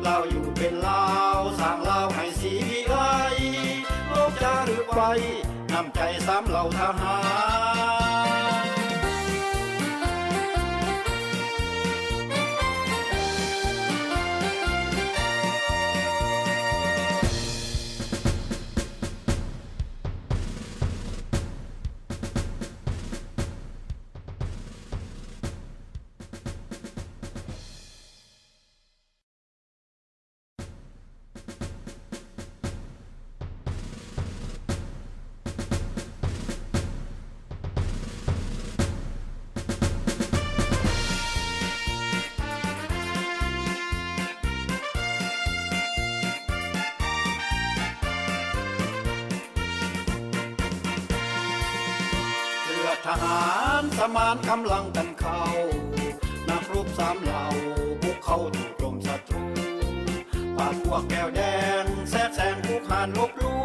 ລາວຢູ່ເປັນລາວ ສ້າງລາວໃຫ້ສີວິໄລ ໂລກຈາລຶກໄວ້ ນ້ຳໃຈສາມເຫຼົ່າທະຫານ. ເລືອດທະຫານສະໝານກຳລັງກັນເຂົ້າ ນັກຮົບສາມເຫຼົ່າບຸກເຂົ້າຈູ່ໂຈມສັດ ປາບພວກແກ້ວແດງແຊກແຊງຮຸກຮານລົບຫຼູ່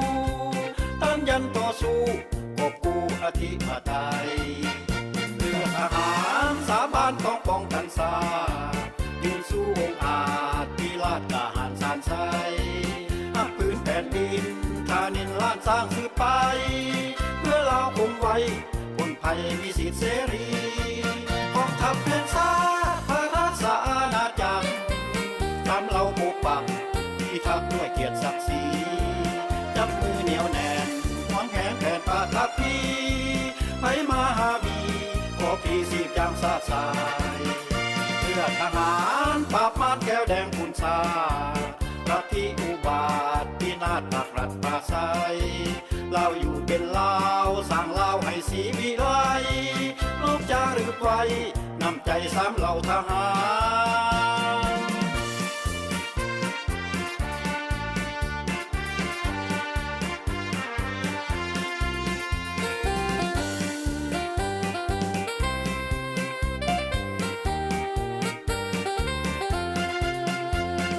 ຕ້ານຢັນຕໍ່ສູ້ ກອບກູ້ອະທິປະໄຕ. ເລືອດທະຫານສາບານຕ້ອງປ້ອງກັນຊາດ ຢືນສູ້ອົງອາດ ພິລາດກ້າຫານຊານໄຊ ຮັກພື້ນແຜ່ນດິນ ທານິນລ້ານຊ້າງສືບໄປ ເພື່ອລາວຄົງໄວ້ ພົ້ນໄພມີສິດເສລີ ກອງທັບແຫ່ງຊາດ ພະລາຊະອານາຈັກ ສາມເຫຼົ່າປົກປັກ ພິທັກດ້ວຍກຽດສັກສີ ຈັບມືໜຽວແໜ້ນ ຫວງແຫນແຜນປະທັບພີ ໃຜມາຫາບີ ຂໍພີສີບຈາງຊາດຊາຍ ເພື່ອທະຫານປາບມານແກ້ວແດງປຸນຊາດ ລັດທິອຸບາດ ພິນາດປັກລັດປາໄສ ລາວຢູ່ເປັນລາວ ສ້າງລາວໃຫ້ສີວິໄລ ໂລກຈາລຶກໄວ້ ນ້ຳໃຈສາມເຫຼົ່າທະຫານ.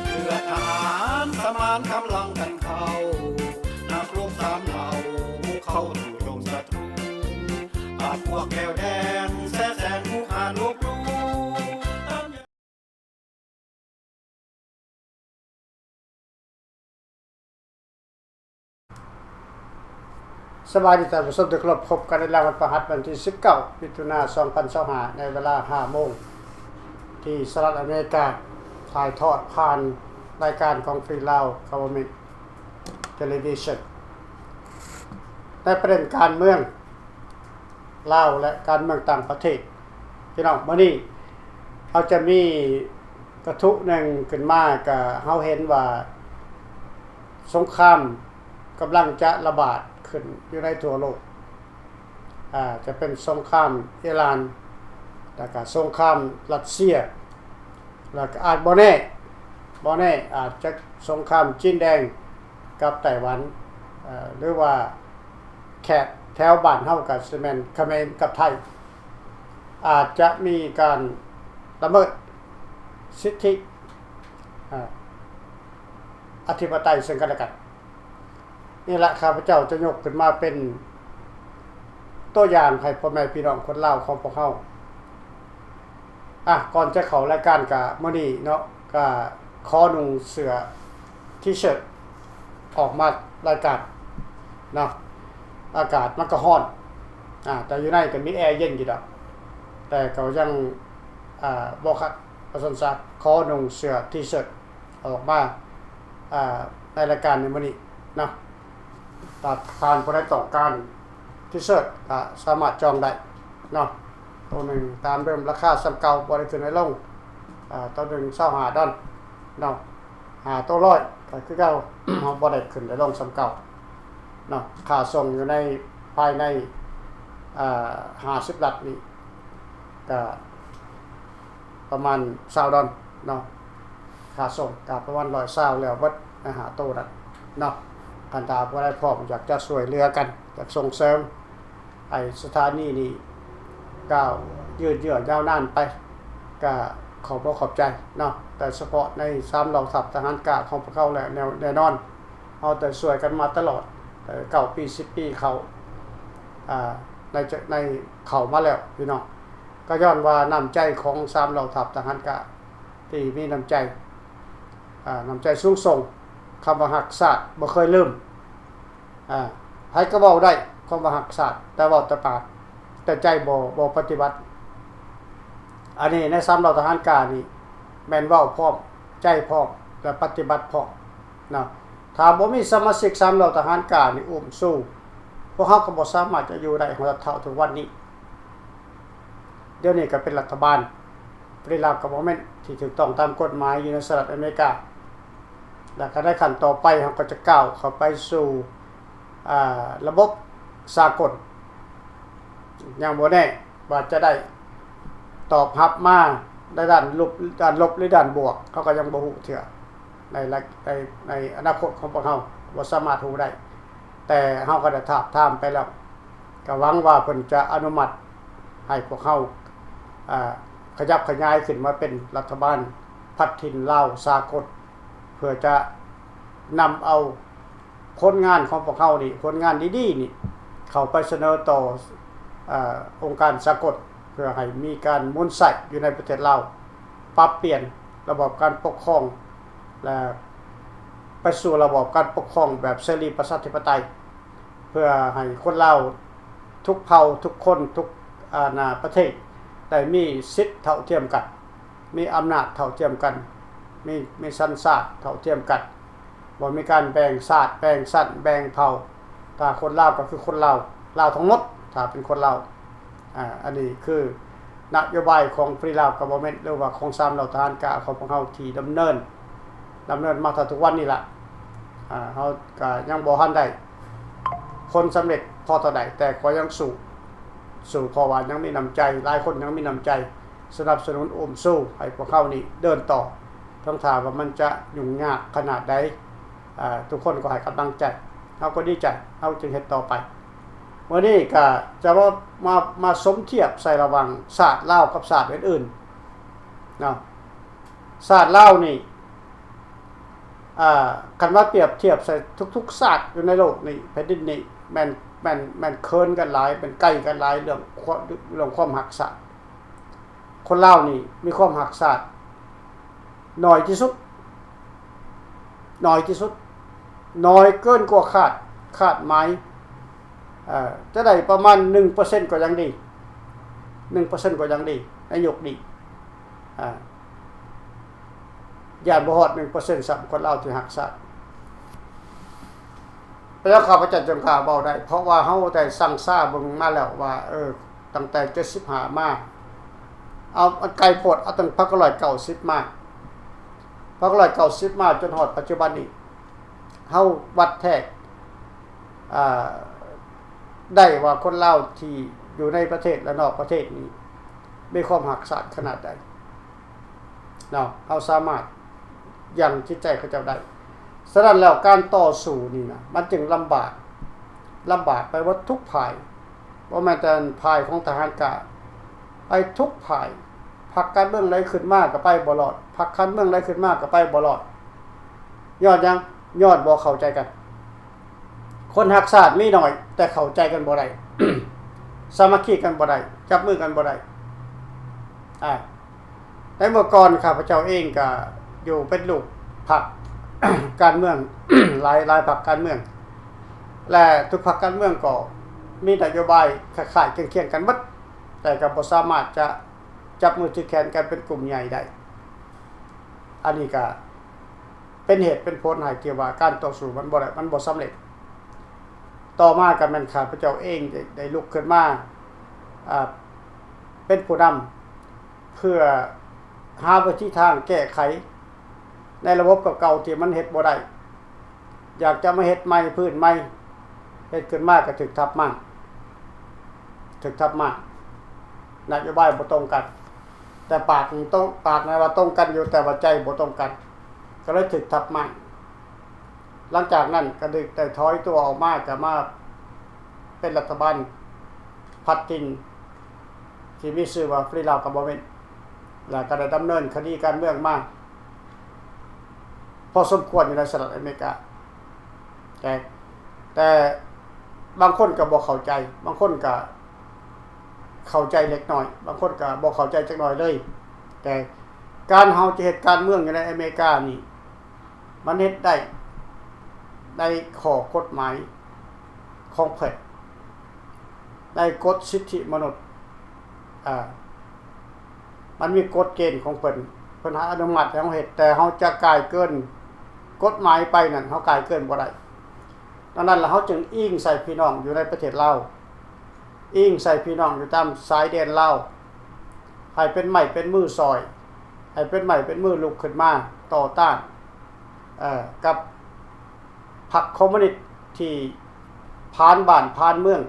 ເພື່ອທະຫານສະໝານກຳລັງກັນເຂົ້າ ນັກລົບສາມເຫຼົ່າບຸກເຂົ້າຈູ່ໂຈມສັດຕູ ປາບພວກແກ້ວແດງແຊກແຊງຮຸກຮານລົບຫຼູ່ ສະບາຍດີທ່ານຜູ້ຊົມທີ່ເຄົາລົບ, ພົບກັນອີກແລ້ວວັນພະຫັດວັນທີສິບເກົ້າ ມິຖຸນາ ສອງພັນຊາວຫ້າ ໃນເວລາຫ້າໂມງ ທີ່ສະຫະລັດອາເມລິກາ, ຖ່າຍທອດຜ່ານລາຍການຂອງ Free Lao Government Television ໃນປະເດັນການເມືອງລາວ ແລະ ການເມືອງຕ່າງປະເທດ. ພີ່ນ້ອງ, ມື້ນີ້ເຮົາຈະມີກະທູໜຶ່ງຂຶ້ນມາ, ກະເຮົາເຫັນວ່າສົງຄາມກຳລັງຈະລະບາດຂຶ້ນຢູ່ໃນທົ່ວໂລກ. ອາ ຈະເປັນສົງຄາມອີຣານ ແລ້ວກະສົງຄາມຣັດເຊຍ ແລ້ວກະອາດບໍ່ແນ່ ບໍ່ແນ່ອາດຈະສົງຄາມຈີນແດງກັບໄຕ້ຫວັນ ເອີ ຫຼືວ່າແຂກແຖວບ້ານເຮົາກະຊິແມ່ນຂະເໝນກັບໄທ ອາດຈະມີການລະເມີດສິດທິ ເອີ ອະທິປະໄຕເຊິ່ງກັນແລະກັນ. ນີ້ລະ ຂ້າພະເຈົ້າຈະຍົກຂຶ້ນມາເປັນຕົວຢ່າງໃຫ້ພໍ່ແມ່ພີ່ນ້ອງຄົນລາວຂອງພວກເຮົາ. ອາ ກ່ອນຈະເຂົ້າລາຍການກະ ມື້ນີ້ເນາະ ກະຂໍນຸ່ງເສື້ອທີເຊີດອອກມາລາຍການເນາະ. ອາກາດມັນກະຮ້ອນ ອາ ແຕ່ຢູ່ໃນກະມີແອເຢັນຢູ່ດອກ ແຕ່ກະຍັງ ອາ ບໍ່ຄັກ ວ່າຊັ້ນຊະ. ຂໍນຸ່ງເສື້ອທີເຊີດ ອອກມາ ອາ ໃນລາຍການໃນມື້ນີ້ເນາະ. ຖ້າທ່ານຜູ້ໃດຕ້ອງການທີເຊີດກະສາມາດຈອງໄດ້ເນາະ. ໂຕໜຶ່ງຕາມເດີມ ລາຄາສ່ຳເກົ່າ ບໍ່ໄດ້ຂຶ້ນໄດ້ລົງ. ອາ ໂຕໜຶ່ງຊາວຫ້າດອນເນາະ, ຫ້າໂຕຮ້ອຍກະຄືເກົ່າ ເຮົາບໍ່ໄດ້ຂຶ້ນໄດ້ລົງສ່ຳເກົ່າເນາະ. ຄ່າສົ່ງຢູ່ໃນ ພາຍໃນ ອາ ຫ້າສິບລັດນີ້ ກະປະມານຊາວດອນເນາະ, ຄ່າສົ່ງກະປະມານຮ້ອຍຊາວແລ້ວເບິດໃນຫ້າໂຕນັ້ນເນາະ. ຄັນຖ້າຜູ້ໃດພ້ອມຢາກຈະຊ່ວຍເຫຼືອກັນ ຢາກສົ່ງເສີມໃຫ້ສະຖານີນີ້ກ້າວຍືດເຍື້ອຍາວນານໄປ ກະຂອບອົກຂອບໃຈເນາະ. ແຕ່ສະເພາະໃນສາມເຫຼົ່າທັບທະຫານກ້າຂອງພວກເຮົາແຫຼະ ແນ່ ແນ່ນອນ ເຮົາໄດ້ຊ່ວຍກັນມາຕະຫຼອດ ເອີ ເກົ້າປີ ສິບປີເຂົ້າ ອາ ໃນ ໃນ ເຂົ້າມາແລ້ວພີ່ນ້ອງ. ກໍຍ້ອນວ່ານ້ຳໃຈຂອງສາມເຫຼົ່າທັບທະຫານກ້າທີ່ມີນ້ຳໃຈ ອາ ນ້ຳໃຈສູງສົ່ງ, ຄຳວ່າຮັກຊາດບໍ່ເຄີຍລືມ. ອາ ໃຜກໍເວົ້າໄດ້ຄຳວ່າຮັກຊາດ, ແຕ່ເວົ້າແຕ່ປາກ, ແຕ່ໃຈບໍ່ ບໍ່ປະຕິບັດ. ອັນນີ້ໃນສາມເຫຼົ່າທະຫານການີ້ ແມ່ນເວົ້າພ້ອມ, ໃຈພ້ອມ ແລະ ປະຕິບັດພ້ອມເນາະ. ຖ້າບໍ່ມີສະມາຊິກສາມເຫຼົ່າທະຫານການີ້ອຸ້ມຊູ, ພວກເຮົາກໍບໍ່ສາມາດຈະຢູ່ໄດ້ຮອດເທົ່າທຸກວັນນີ້. ດຽວນີ້ກໍເປັນລັດຖະບານ Free Lao Government ທີ່ຖືກຕ້ອງຕາມກົດໝາຍຢູ່ໃນສະຫະລັດອາເມລິກາ, ແລະ ກໍໃນຂັ້ນຕໍ່ໄປເຮົາກໍຈະກ້າວເຂົ້າໄປສູ່ ອາ ລະບົບສາກົນ. ຍັງບໍ່ແນ່ວ່າຈະໄດ້ຕອບຮັບມາໃນດ້ານລົບ ດ້ານລົບ ຫຼື ດ້ານບວກ, ເຮົາກໍຍັງບໍ່ຮູ້ເທື່ອ. ໃນ ໃນ ໃນອະນາຄົດຂອງພວກເຮົາບໍ່ສາມາດຮູ້ໄດ້, ແຕ່ເຮົາກໍໄດ້ທາບທາມໄປແລ້ວ, ກໍຫວັງວ່າເພິ່ນຈະອະນຸມັດໃຫ້ພວກເຮົາ ອາ ຂະຫຍັບຂະຫຍາຍຂຶ້ນມາເປັນລັດຖະບານພັດຖິ່ນລາວສາກົນ, ເພື່ອຈະນຳເອົາຜົນງານຂອງພວກເຮົານີ້, ຜົນງານດີໆນີ້ ເຂົ້າໄປສະເໜີຕໍ່ ອາ ອົງການສາກົນ, ເພື່ອໃຫ້ມີການໝູນໃຊ້ຢູ່ໃນປະເທດລາວ, ປັບປ່ຽນລະບອບການປົກຄອງ ແລະ ໄປສູ່ລະບອບການປົກຄອງແບບເສລີປະຊາທິປະໄຕ, ເພື່ອໃຫ້ຄົນລາວທຸກເຜົ່າ ທຸກຄົນ ທຸກ ອາ ນາ ປະເທດ ໄດ້ມີສິດເທົ່າທຽມກັນ, ມີອຳນາດເທົ່າທຽມກັນ, ມີ ມີສັນຊາດເທົ່າທຽມກັນ, ບໍ່ມີການແບ່ງຊາດ ແບ່ງຊັ້ນ ແບ່ງເຜົ່າ. ຖ້າຄົນລາວກໍຄືຄົນລາວ ລາວທັງໝົດ, ຖ້າເປັນຄົນລາວ. ອາ ອັນນີ້ຄືນະໂຍບາຍຂອງ Free Lao Government ຫຼືວ່າຂອງສາມເຫຼົ່າທະຫານກາຂອງພວກເຮົາທີ່ດຳເນີນ ດຳເນີນມາເທົ່າທຸກວັນນີ້ລະ. ອາ ເຮົາກໍຍັງບໍ່ທັນໄດ້ຜົນສຳເລັດພໍເທົ່າໃດ, ແຕ່ກໍຍັງສູ້ ສູ້ ເພາະວ່າຍັງມີນ້ຳໃຈ, ຫຼາຍຄົນຍັງມີນ້ຳໃຈສະໜັບສະໜູນອຸ້ມຊູໃຫ້ພວກເຮົານີ້ເດີນຕໍ່, ເຖິງຖ້າວ່າມັນຈະຫຍຸ້ງຍາກຂະໜາດໃດ. ອາ ທຸກຄົນກໍໃຫ້ກຳລັງໃຈ, ເຮົາກໍດີໃຈ, ເຮົາຈຶ່ງເຮັດຕໍ່ໄປ. ມື້ນີ້ກໍຈະມາ ມາ ມາສົມທຽບໃສ່ລະຫວ່າງຊາດລາວກັບຊາດອື່ນໆເນາະ. ຊາດລາວນີ້ ອາ ຄັນວ່າປຽບທຽບໃສ່ທຸກໆຊາດຢູ່ໃນໂລກນີ້, ແຜ່ນດິນນີ້ ແມ່ນ ແມ່ນ ແມ່ນເຂີນກັນຫຼາຍ, ແມ່ນໄກກັນຫຼາຍ ເລື່ອງຄວາມ ເລື່ອງຄວາມຮັກຊາດ. ຄົນລາວນີ້ມີຄວາມຮັກຊາດໜ້ອຍທີ່ສຸດ, ໜ້ອຍທີ່ສຸດ, ໜ້ອຍເກີນກວ່າຄາດ ຄາດໝາຍ. ເອີ ຈະໄດ້ປະມານໜຶ່ງເປີເຊັນກໍຍັງດີ, ໜຶ່ງເປີເຊັນກໍຍັງດີໃນຍຸກນີ້. ອາ ຢ້ານບໍ່ຮອດໜຶ່ງເປີເຊັນຊ້ຳ ຄົນລາວທີ່ຮັກຊາດ. ເປັນຫຍັງຂ້າພະເຈົ້າຈຶ່ງກ້າເວົ້າໄດ້? ເພາະວ່າເຮົາໄດ້ຊັ່ງຊາເບິ່ງມາແລ້ວວ່າ ເອີ ຕັ້ງແຕ່ເຈັດສິບຫ້າມາ, ເອົາ ມັນໄກໂພດ, ເອົາຕັ້ງພັນເກົ້າຮ້ອຍເກົ້າສິບມາ, ພັນເກົ້າຮ້ອຍເກົ້າສິບມາຈົນຮອດປັດຈຸບັນນີ້, ເຮົາວັດແທກ ອາ ໄດ້ວ່າຄົນລາວທີ່ຢູ່ໃນປະເທດ ແລະ ນອກປະເທດນີ້ ມີຄວາມຮັກຊາດຂະໜາດໃດເນາະ, ເຮົາສາມາດຢັ້ງຈິດໃຈເຂົາເຈົ້າໄດ້. ສະນັ້ນແລ້ວ ການຕໍ່ສູ້ນີ້ນະ ມັນຈຶ່ງລຳບາກ, ລຳບາກໄປໝົດທຸກຝ່າຍ, ບໍ່ແມ່ນແຕ່ຝ່າຍຂອງທະຫານການ, ໄປທຸກຝ່າຍ. ພັກການເມືອງໃດຂຶ້ນມາກໍໄປບໍ່ລອດ, ພັກການເມືອງໃດຂຶ້ນມາກໍໄປບໍ່ລອດ. ຍ້ອນຫຍັງ? ຍ້ອນບໍ່ເຂົ້າໃຈກັນ. ຄົນຮັກຊາດມີໜ້ອຍ, ແຕ່ເຂົ້າໃຈກັນບໍ່ໄດ້, ສາມັກຄີກັນບໍ່ໄດ້, ຈັບມືກັນບໍ່ໄດ້. ອາ ໃນເມື່ອກ່ອນຂ້າພະເຈົ້າເອງກໍຢູ່ເປັນລູກພັກການເມືອງ ຫຼາຍ ຫຼາຍພັກການເມືອງ ແລະ ທຸກພັກການເມືອງກໍມີນະໂຍບາຍຄ້າຍໆຄຽງໆກັນໝົດ, ແຕ່ກໍບໍ່ສາມາດຈະຈັບມືຖືກແຂນກັນເປັນກຸ່ມໃຫຍ່ໄດ້. ອັນນີ້ກໍເປັນເຫດເປັນຜົນໃຫ້ທີ່ວ່າການຕໍ່ສູ້ມັນບໍ່ໄດ້ ມັນບໍ່ສຳເລັດ. ຕໍ່ມາກໍແມ່ນຂ້າພະເຈົ້າເອງໄດ້ ໄດ້ລຸກຂຶ້ນມາ ອາ ເປັນຜູ້ນຳ ເພື່ອຫາວິທີທາງແກ້ໄຂໃນລະບົບເກົ່າໆທີ່ມັນເຮັດບໍ່ໄດ້, ຢາກຈະມາເຮັດໃໝ່ ພື້ນໃໝ່, ເຮັດຂຶ້ນມາກໍຖືກທັບມ້າງ, ຖືກທັບມ້າງ, ນະໂຍບາຍບໍ່ຕົງກັນ, ແຕ່ປາກຕົງ ປາກນັ້ນວ່າຕົງກັນຢູ່ ແຕ່ວ່າໃຈບໍ່ຕົງກັນ, ກໍເລີຍຖືກທັບມ້າງ. ຫຼັງຈາກນັ້ນກໍໄດ້ ໄດ້ຖອຍຕົວອອກມາ ກໍມາເປັນລັດຖະບານພັດຖິ່ນທີ່ມີຊື່ວ່າ Free Lao Government ແລ້ວກໍໄດ້ດຳເນີນຄະດີການເມືອງມາພໍສົມຄວນຢູ່ໃນສະຫະລັດອາເມລິກາ. ແຕ່ ແຕ່ບາງຄົນກໍບໍ່ເຂົ້າໃຈ, ບາງຄົນກໍເຂົ້າໃຈເລັກນ້ອຍ, ບາງຄົນກໍບໍ່ເຂົ້າໃຈຈັກໜ້ອຍເລີຍ. ແຕ່ການເຮົາຈະເຮັດການເມືອງຢູ່ໃນອາເມລິການີ້ ມັນເຮັດໄດ້ໃນຂໍ້ກົດໝາຍຂອງເພິ່ນ, ໃນກົດສິດທິມະນຸດ, ເອີ ມັນມີກົດເກນຂອງເພິ່ນ, ເພິ່ນໃຫ້ອະນຸມັດໃຫ້ເຮົາເຮັດ, ແຕ່ເຮົາຈະກ່າຍເກີນກົດໝາຍໄປນັ້ນ ເຮົາກ່າຍເກີນບໍ່ໄດ້. ດັ່ງນັ້ນລະ ເຮົາຈຶ່ງອີງໃສ່ພີ່ນ້ອງຢູ່ໃນປະເທດລາວ, ອີງໃສ່ພີ່ນ້ອງຢູ່ຕາມຊາຍແດນລາວ ໃຫ້ເປັນໄມ້ເປັນມືຊ່ອຍ, ໃຫ້ເປັນໄມ້ເປັນມືລຸກຂຶ້ນມາຕໍ່ຕ້ານ ເອີ ກັບພັກຄອມມູນິດທີ່ຜານບ້ານຜານເມືອງ,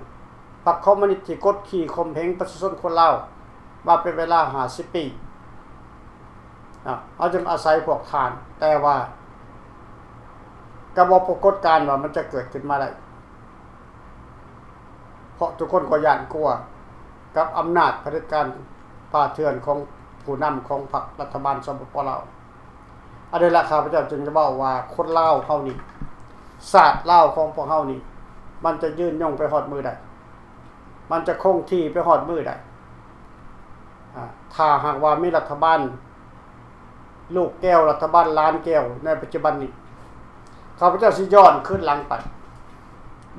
ພັກຄອມມູນິດທີ່ກົດຂີ່ຂົ່ມເຫງປະຊາຊົນຄົນລາວມາເປັນເວລາຫ້າສິບປີ. ເຮົາຈຶ່ງອາໄສພວກທ່ານ, ແຕ່ວ່າກໍບໍ່ປາກົດການວ່າມັນຈະເກີດຂຶ້ນມາໄດ້. ເພາະທຸກຄົນກໍຢ້ານກົວກັບອຳນາດຜະເດັດການປ່າເຖື່ອນຂອງຜູ້ນຳຂອງພັກລັດຖະບານ ສປປ ລາວ. ອັນນີ້ລະ ຂ້າພະເຈົ້າຈຶ່ງຈະເວົ້າວ່າ ຄົນລາວເຮົານີ້, ຊາດລາວຂອງພວກເຮົານີ້ ມັນຈະຍືນຍົງໄປຮອດມື້ໃດ? ມັນຈະຄົງທີ່ໄປຮອດມື້ໃດ? ອາ ຖ້າຫາກວ່າມີລັດຖະບານ ລູກແກ້ວລັດຖະບານຫຼານແກ້ວໃນປັດຈຸບັນນີ້, ຂ້າພະເຈົ້າຊິຍ້ອນຄືນຫຼັງໄປ,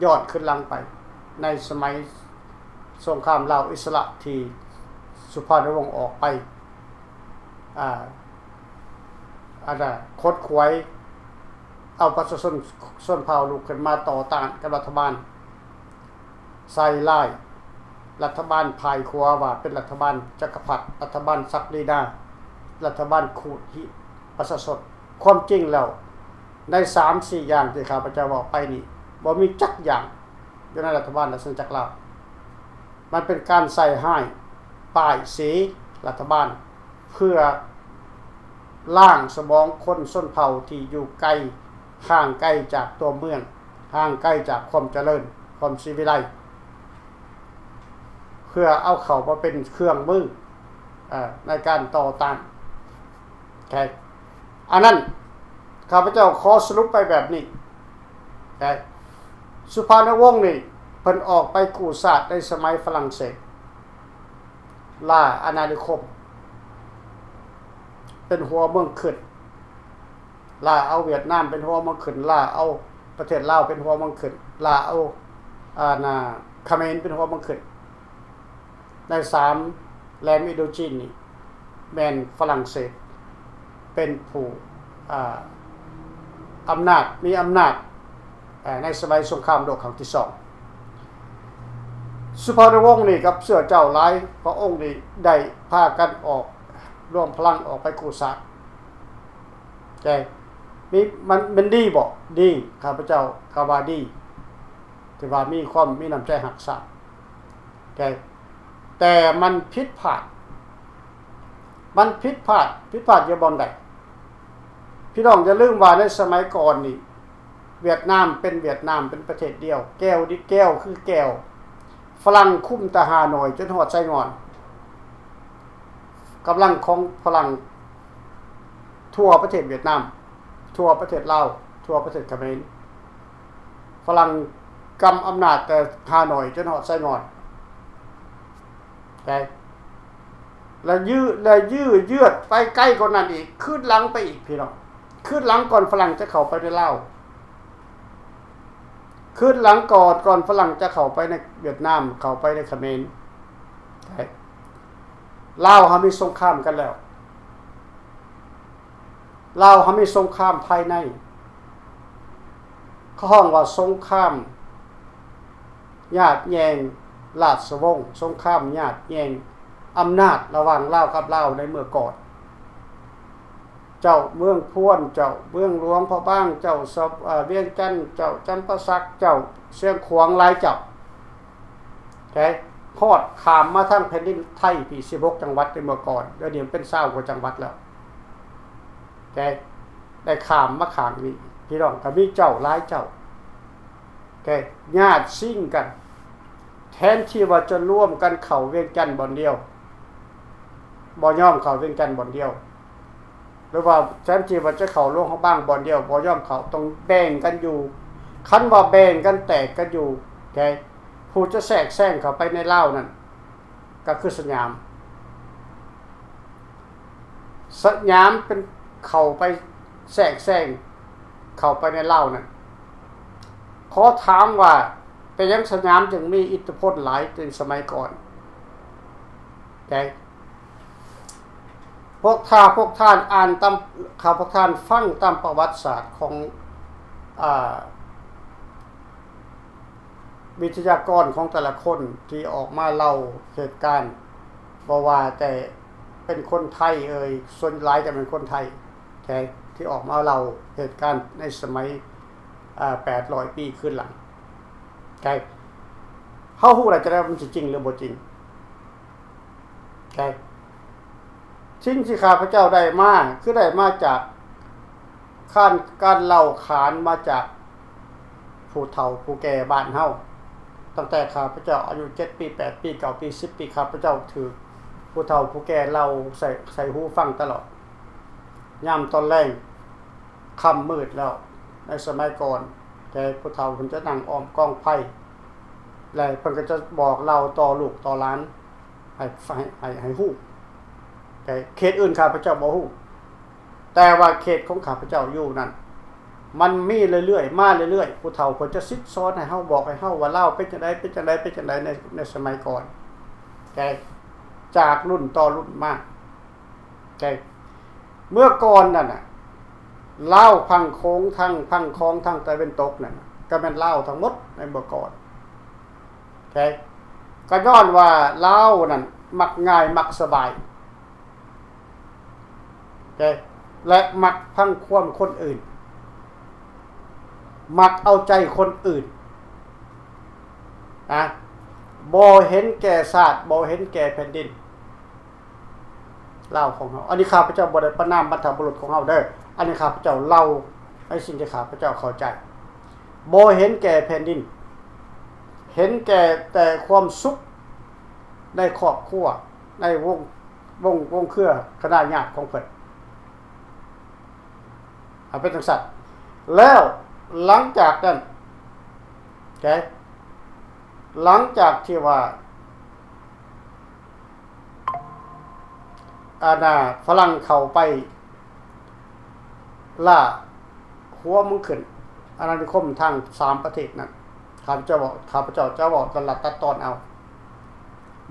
ຍ້ອນຄືນຫຼັງໄປ ໃນສະໄໝສົງຄາມລາວອິດສະຫຼະທີ່ສຸພານຸວົງອອກໄປ ອາ ອັນນ່າ ຂົນຂວາຍເອົາປະຊາຊົນຊົນເຜົ່າລຸກຂຶ້ນມາຕໍ່ຕ້ານກັບລັດຖະບານ. ໃສ່ຮ້າຍລັດຖະບານຝ່າຍຂວາວ່າເປັນລັດຖະບານຈັກກະພັດ, ລັດຖະບານສັກດິນາ, ລັດຖະບານຂູດຮີດປະຊາຊົນ. ຄວາມຈິງແລ້ວ ໃນສາມສີ່ຢ່າງທີ່ຂ້າພະເຈົ້າເວົ້າໄປນີ້ ບໍ່ມີຈັກຢ່າງຢູ່ໃນລັດຖະບານລາຊະອານາຈັກລາວ. ມັນເປັນການໃສ່ຮ້າຍປ້າຍສີລັດຖະບານ ເພື່ອລ້າງສະໝອງຄົນຊົນເຜົ່າທີ່ຢູ່ໄກ, ຫ່າງໄກຈາກຕົວເມືອງ, ຫ່າງໄກຈາກຄວາມຈະເລີນ, ຄວາມສີວິໄລ, ເພື່ອເອົາເຂົ້າມາເປັນເຄື່ອງມື ເອີ ໃນການຕໍ່ຕ້ານ. ໂອເຄ ອັນນັ້ນ ຂ້າພະເຈົ້າຂໍສະຫຼຸບໄປແບບນີ້. ໂອເຄ ສຸພານຸວົງນີ້ ເພິ່ນອອກໄປກູ້ຊາດໃນສະໄໝຝຣັ່ງເສດ, ລ່າອານານິຄົມ ເປັນຫົວເມືອງຂຶ້ນ, ລ່າເອົາຫວຽດນາມເປັນຫົວເມືອງຂຶ້ນ, ລ່າເອົາປະເທດລາວເປັນຫົວເມືອງຂຶ້ນ, ລ່າເອົາ ອາ ນາ ຂະເໝນເປັນຫົວເມືອງຂຶ້ນ. ໃນສາມແຫຼມອິນໂດຈີນນີ້ ແມ່ນຝຣັ່ງເສດເປັນຜູ້ ອາ ອຳນາດ, ມີອຳນາດ ອາ ໃນສະໄໝສົງຄາມໂລກຄັ້ງທີສອງ. ສຸພານຸວົງນີ້ກັບເຊື້ອເຈົ້າຫຼາຍພະອົງນີ້ ໄດ້ພາກັນອອກ ລວມພະລັງອອກໄປກູ້ຊາດ. ແຕ່ມີ ມັນ ມັນດີບໍ່? ດີ, ຂ້າພະເຈົ້າກໍວ່າດີ ທີ່ວ່າມີຄວາມ ມີນ້ຳໃຈຮັກຊາດ. ແຕ່ ແຕ່ມັນຜິດພາດ, ມັນຜິດພາດ, ຜິດພາດຢູ່ບ່ອນໃດ? ພີ່ນ້ອງຢ່າລືມວ່າໃນສະໄໝກ່ອນນີ້ ຫວຽດນາມເປັນຫວຽດນາມ ເປັນປະເທດດຽວ, ແກ້ວ ແກ້ວຄືແກ້ວ, ຝຣັ່ງຄຸມແຕ່ຮ່າໂນ້ຍຈົນຮອດໄຊງ່ອນ. ກຳລັງຂອງຝຣັ່ງທົ່ວປະເທດຫວຽດນາມ, ທົ່ວປະເທດລາວ, ທົ່ວປະເທດຂະເໝນ, ຝຣັ່ງກຳອຳນາດແຕ່ຮ່າໂນ້ຍຈົນຮອດໄຊງ່ອນ. ແຕ່ ແລະ ຍືດ ແລະ ຍືດເຢືອດໄປໄກກວ່ານັ້ນອີກ, ຄືນຫຼັງໄປອີກ ພີ່ນ້ອງ, ຄືນຫຼັງກ່ອນຝຣັ່ງຈະເຂົ້າໄປໃນລາວ, ຄືນຫຼັງກ່ອນ ກ່ອນຝຣັ່ງຈະເຂົ້າໄປໃນຫວຽດນາມ, ເຂົ້າໄປໃນຂະເໝນ. ລາວເຮົາມີສົງຄາມກັນແລ້ວ, ລາວເຮົາມີສົງຄາມພາຍໃນ, ເຂົາຮ້ອງວ່າສົງຄາມ ຍາດແຍ່ງລາຊະວົງ, ສົງຄາມຍາດແຍ່ງອຳນາດລະຫວ່າງລາວກັບລາວໃນເມື່ອກ່ອນ. ເຈົ້າເມືອງພວນ, ເຈົ້າເມືອງຫຼວງພະບາງ, ເຈົ້າສະ ອາ ວຽງຈັນ, ເຈົ້າຈຳປາສັກ, ເຈົ້າຊຽງຂວາງ, ຫຼາຍເຈົ້າ ແຕ່ຮອດຂ້າມມາທາງແຜ່ນດິນໄທ ພີ້ສິບຫົກຈັງຫວັດໃນເມື່ອກ່ອນ, ດຽວນີ້ມັນເປັນຊາວກວ່າຈັງຫວັດແລ້ວ. ແຕ່ໄດ້ຂ້າມມາຂ້າງນີ້ ພີ່ນ້ອງກໍມີເຈົ້າຫຼາຍເຈົ້າ ແຕ່ຍາດຊິງກັນ, ແທນທີ່ວ່າຈະລວມກັນເຂົ້າວຽງຈັນບ່ອນດຽວ, ບໍ່ຍອມເຂົ້າວຽງຈັນບ່ອນດຽວ, ຫຼືວ່າແທນທີ່ວ່າຈະເຂົ້າຫຼວງພະບາງບ່ອນດຽວ, ບໍ່ຍອມເຂົ້າ, ຕ້ອງແບ່ງກັນຢູ່. ຄັນວ່າແບ່ງກັນແຕກກັນຢູ່, ແຕ່ຜູ້ຈະແຊກແຊງເຂົ້າໄປໃນລາວນັ້ນ ກໍຄືສະຫຍາມ. ສະຫຍາມເປັນເຂົ້າໄປແຊກແຊງ ເຂົ້າໄປໃນລາວນັ້ນ. ຂໍຖາມວ່າເປັນຫຍັງສະຫຍາມຈຶ່ງມີອິດທິພົນຫຼາຍໃນສະໄໝກ່ອນ? ແຕ່ພວກ ຖ້າພວກທ່ານອ່ານຕາມ ຖ້າພວກທ່ານຟັງຕາມປະຫວັດສາດຂອງ ອາ ວິທະຍາກອນຂອງແຕ່ລະຄົນທີ່ອອກມາເລົ່າເຫດການ, ບໍ່ວ່າແຕ່ເປັນຄົນໄທເອີຍ, ສ່ວນຫຼາຍຈະເປັນຄົນໄທ ແຕ່ທີ່ອອກມາເລົ່າເຫດການໃນສະໄໝ ອາ ແປດຮ້ອຍປີຄືນຫຼັງ. ໃກ ເຮົາຮູ້ແລ້ວຈະໄດ້ວ່າມັນຊິຈິງຫຼືບໍ່ຈິງ. ໃກ ສິ່ງທີ່ຂ້າພະເຈົ້າໄດ້ມາ ຄືໄດ້ມາຈາກ ການ ການເລົ່າຂານມາຈາກຜູ້ເຖົ້າຜູ້ແກ່ບ້ານເຮົາ. ຕັ້ງແຕ່ຂ້າພະເຈົ້າອາຍຸເຈັດປີ ແປດປີ ເກົ້າປີ ສິບປີ ຂ້າພະເຈົ້າຖືກຜູ້ເຖົ້າຜູ້ແກ່ເລົ່າໃສ່ ໃສ່ຫູຟັງຕະຫຼອດ. ຍາມຕອນແລງ ຄ່ຳມືດແລ້ວ ໃນສະໄໝກ່ອນ ແຕ່ຜູ້ເຖົ້າເພິ່ນຈະນັ່ງອ້ອມກອງໄຟ ແລະ ເພິ່ນກໍຈະບອກເລົ່າຕໍ່ລູກຕໍ່ຫຼານ ໃຫ້ ໃຫ້ ໃຫ້ ໃຫ້ຮູ້. ແຕ່ເຂດອື່ນຂ້າພະເຈົ້າບໍ່ຮູ້, ແຕ່ວ່າເຂດຂອງຂ້າພະເຈົ້າຢູ່ນັ້ນ ມັນມີເລື້ອຍໆ ມາເລື້ອຍໆ. ຜູ້ເຖົ້າເພິ່ນຈະສິດສອນໃຫ້ເຮົາ, ບອກໃຫ້ເຮົາວ່າລາວເປັນຈັ່ງໃດ ເປັນຈັ່ງໃດ ເປັນຈັ່ງໃດ ໃນ ໃນສະໄໝກ່ອນ ແຕ່ຈາກລຸ້ນຕໍ່ລຸ້ນມາ. ແຕ່ເມື່ອກ່ອນນັ້ນນະ ລາວຝັ່ງໂຂງ ທາງຝັ່ງຂອງທາງຕາເວັນຕົກນັ້ນນະ ກໍແມ່ນລາວທັງໝົດໃນເມື່ອກ່ອນ. ແຕ່ກໍຍ້ອນວ່າລາວນັ້ນມັກງ່າຍມັກສະບາຍ ແຕ່ ແລະ ມັກຟັງຄວາມຄົນອື່ນ, ມັກເອົາໃຈຄົນອື່ນນະ, ບໍ່ເຫັນແກ່ຊາດ, ບໍ່ເຫັນແກ່ແຜ່ນດິນ ລາວຂອງເຮົາ. ອັນນີ້ຂ້າພະເຈົ້າບໍ່ໄດ້ປະນາມບັນພະບຸລຸດຂອງເຮົາເດີ້. ອັນນີ້ຂ້າພະເຈົ້າເລົ່າໃນສິ່ງທີ່ຂ້າພະເຈົ້າເຂົ້າໃຈ. ບໍ່ເຫັນແກ່ແຜ່ນດິນ, ເຫັນແກ່ແຕ່ຄວາມສຸກໃນຄອບຄົວ, ໃນວົງ ວົງ ວົງເຄືອຄະນະຍາດຂອງເພິ່ນ. ເອົາເປັນຈັ່ງຊັ້ນ. ແລ້ວຫຼັງຈາກນັ້ນ ໂອເຄ ຫຼັງຈາກທີ່ວ່າ ອັນນ່າ ຝຣັ່ງເຂົ້າໄປລ່າຫົວເມືອງຂຶ້ນ ອານານິຄົມທາງສາມປະເທດນັ້ນ ຂ້າພະເຈົ້າເວົ້າ ຂ້າພະເຈົ້າຈະເວົ້າຕັດລັດຕັດຕອນເອົາ.